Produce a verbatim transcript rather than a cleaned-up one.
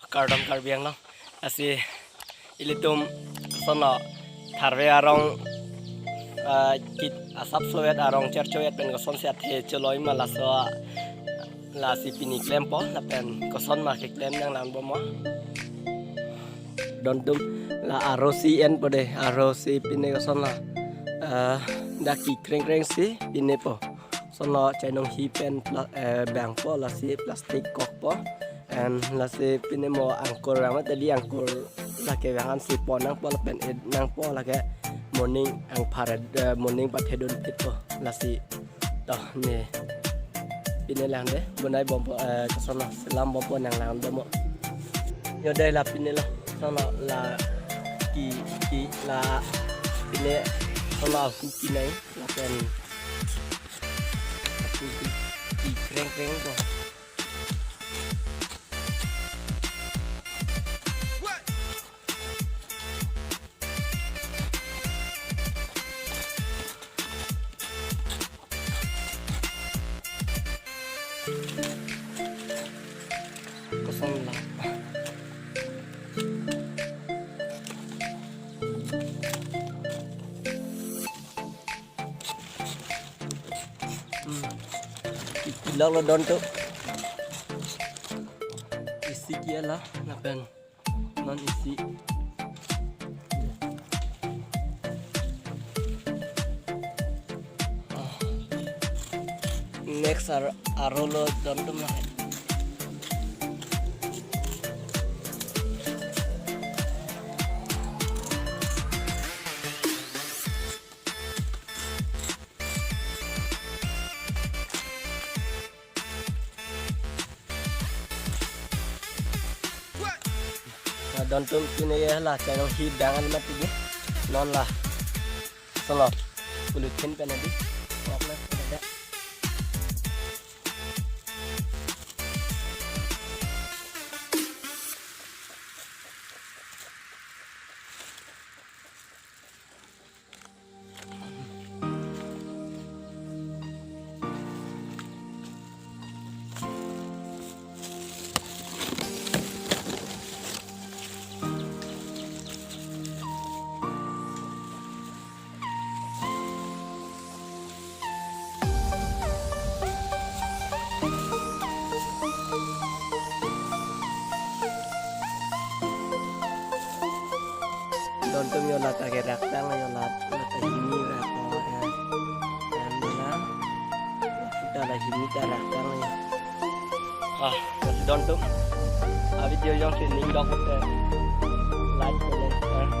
Kardom Karbi Anglong. Lasi ilitum kosonlo, tharve arong, ah, kit asap sovet arong cherchovet pen kosonsi athe choloi ma laso, lasi pini klempo lapen kosonma keklem nanglangdunbom. Dontum la arosi enpo de, arosi pine kosonlo, ah, dak kekrengkrengsi pinepo. Kosonlo chainong hi pen pla-, eh, bangpo, lasi plastic kokpo. And lasi pine mo angkur vang mate di angkur lake vang ansi pon nangpo lapen ed nangpo lake morning angphar, eh, morning pathedun phitpo lasi. To ne pine lang de, bonai bompo, eh, kosonlo selam bompo nanglangdunbom. Yo dei la pinelo, kosonlo la ki, ki la pine, kosonlo aku kinai lapen aku ki, kekrengkrengpo. Kosonlo. Hmm. Ilok lo dontum. Isi kiala lapen non isi. Ah. Next ar-, arolo dontum la. Nah, dontum pine ye la chainong hi dangan mati ye. Non la. Kosonlo. Polythene pen adi. Ok na, ada. Dontum yo lata ke raktang yo lat, lata hini rak ko ya. Dan la, kita la hini ta raktang ya. Ah, dontum. A video jongsi ning dok ke like, comment, share.